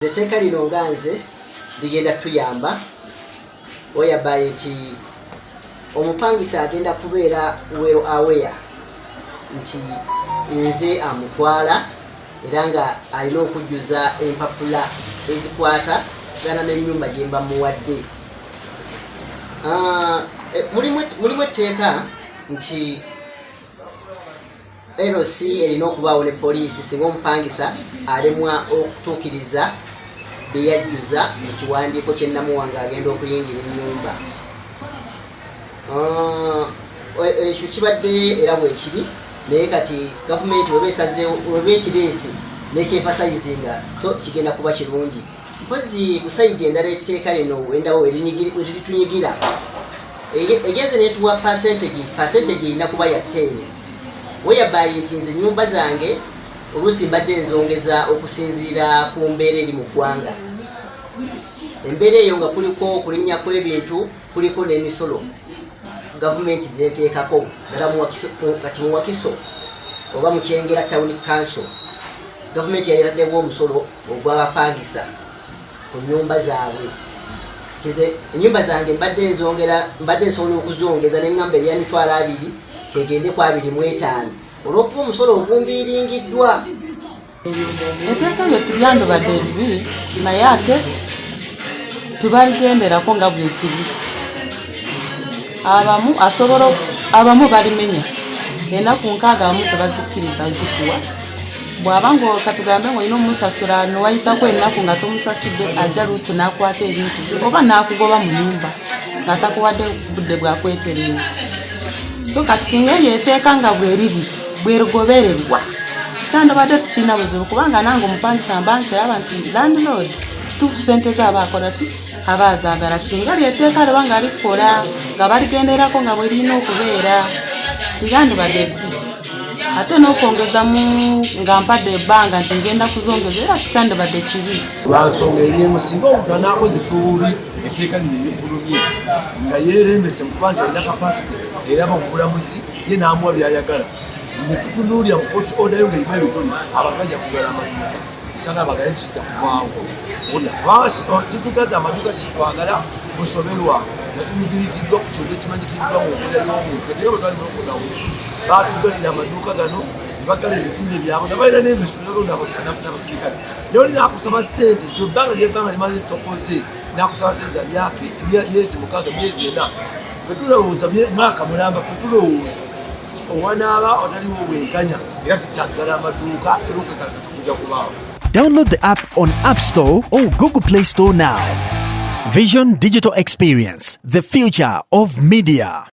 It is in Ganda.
Etteeka lino nga nze ligenda tuyamba oyabaye nti omupangisa agenda kubeera well aware nti nze amutwala era nga alina okujjuza empapula ezikwata gana n'ennyumba gye mba muwadde. Mulimu etteeka nti LC erina okubaawo ne poliisi singa omupangisa alemwa okutuukiriza bye yajjuza mu kiwandiiko kye namuwa ng'agenda okuyingira ennyumba. Ekyo kibadde era bwekiri, naye kati gavumenti weba esazeewo, weba ekireese n'ekyemphasizinga, so kigenda kuba kirungi. Mpozi ku side endala, etteeka lino wendawo weritunyigira, egenze netuwa percentage nti percentage erina kuba ya 10, whereby nti nze ennyumba zange oluusi mbadde nzongeza okusinziira ku mbeera eri mu ggwanga. Embeera eyo nga kuliko okulinnya kw'ebintu, kuliko n'emisolo gavumenti zenteekako, ddala kati mu Wakiso oba mu Kyengera Town Council, gavumenti yaletaddewo omusolo ogw'abapangisa ku nyumba zaabwe. Kize ennyumba zange mbadde nzongera, mbadde nsobola okuzongeza neŋŋamba eya 200,000 kegende ku 25, olw'okuba omusolo ogumbiiringiddwa. Etteeka lyo tiryandibadde bibi, naye ate tebaligenderako nga bwekiri. Abamu asobola, abamu balimenya enaku 60, abamu tebazikkiriza zikuwa. Bw'aba nga katugambe nga olina omusasula, newayitako ennaku nga tomusasidde, ajja luusi n'akwata ebintu bye oba n'akugoba mu nyumba nga takuwadde budde bwakwetereeza. So kati singa eryo eteeka nga bweriri bwerigobererwa, kyandibadde tukirina buzibu, kubanga nange omupangisa mba nkiraba nti landlord kituufu, sente ze aba akola ki, aba azaagala. Singa lyeteeka liba nga likola nga baligenderako nga bwe lirina okubeera, tiryandibadde bbi. Ate n'okwongeza mu nga mpadde ebbanga nti ngenda kuzongeza, era tikyandibadde kibi. Lwansonga eri emu, singa omuntu anaakozesa obubi etteeka lino erifulumye nga yeerembese mu kuba nti alina capacity eraba mu bulamuzi, ye n'amuwa byayagala, netutunuulira mu court order yo ng'erimu ebituli, abantu bajja kugala amaduuka. Osanga bagale nti kijja kuvaawo kitugaza amaduuka, sitwagala musoberwa nga tunyigiriziddwa ku kintu ekimanyikiddwa mu mbeera y'omuntu. Kati nga bwe twali mu lockdown, baatugalira amaduuka gano, ne baggala ebizimbe byabwe nga balina n'emisolo n'abasirikale. Naye oli nakusaba sente kyobbanga lyebbanga limaze tokoze, nakusaba sente za myaka, myezi 6, myezi 4. Fe tulowooza mwaka mulamba. Fe tulowooza nti owanaaba wataliwo obwenkanya, era tutaggala amaduuka, era okwekalakasa kujja kubaawo. Download the app on App Store or Google Play Store now. Vision Digital Experience, the future of media.